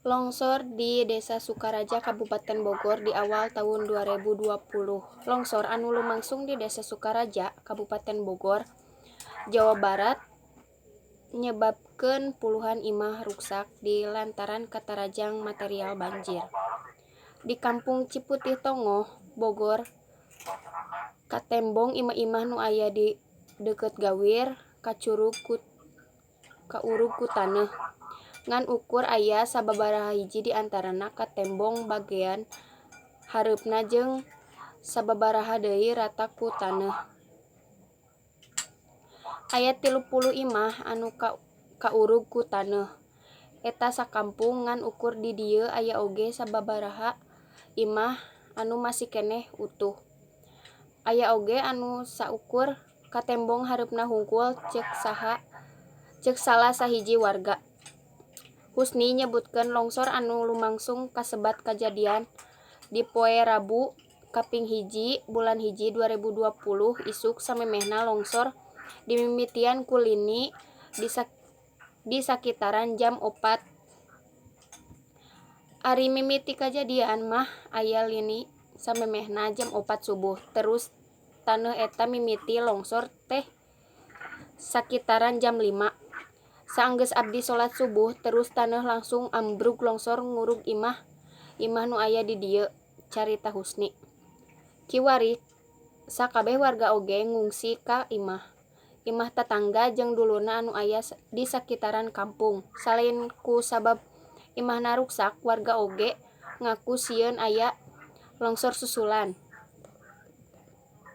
Longsor di Desa Sukaraja, Kabupaten Bogor di awal taun 2020. Longsor anu lumangsung di Desa Sukaraja, Kabupaten Bogor, Jawa Barat nyebabkeun puluhan imah ruksak di lantaran katarajang material banjir. Di Kampung Ciputih Tongoh, Bogor, katembong imah-imah nu aya di deukeut gawir kaurug ku taneuh. Ngan ukur aya sababaraha hiji di antarana katembong bagean hareupna jeung sababaraha deui rata ku taneuh. Aya 30 imah anu kaurug ku taneuh. Eta sakampung, ngan ukur di dieu aya oge sababaraha imah anu masih keneh utuh. Aya oge anu saukur katembong hareupna hungkul, ceuk salah sahiji warga. Husni nyebutkeun longsor anu lumangsung kasebat kajadian di poe Rabu kaping 1 bulan 1 2020 isuk. Samemehna longsor dimimitian ku lini di sakitaran jam 4. Ari mimiti kajadian mah aya lini samemehna jam 4 subuh, terus taneuh eta mimiti longsor teh sakitaran jam 5. Saenggeus abdi salat subuh terus taneuh langsung ambrug longsor ngurug imah imah nu aya di dieu, carita Husni. Kiwari sakabeh warga oge ngungsi ka imah imah tatangga jeung dulurna anu aya di sakitaran kampung. Salain ku sabab imahna ruksak, warga oge ngaku sieun aya longsor susulan.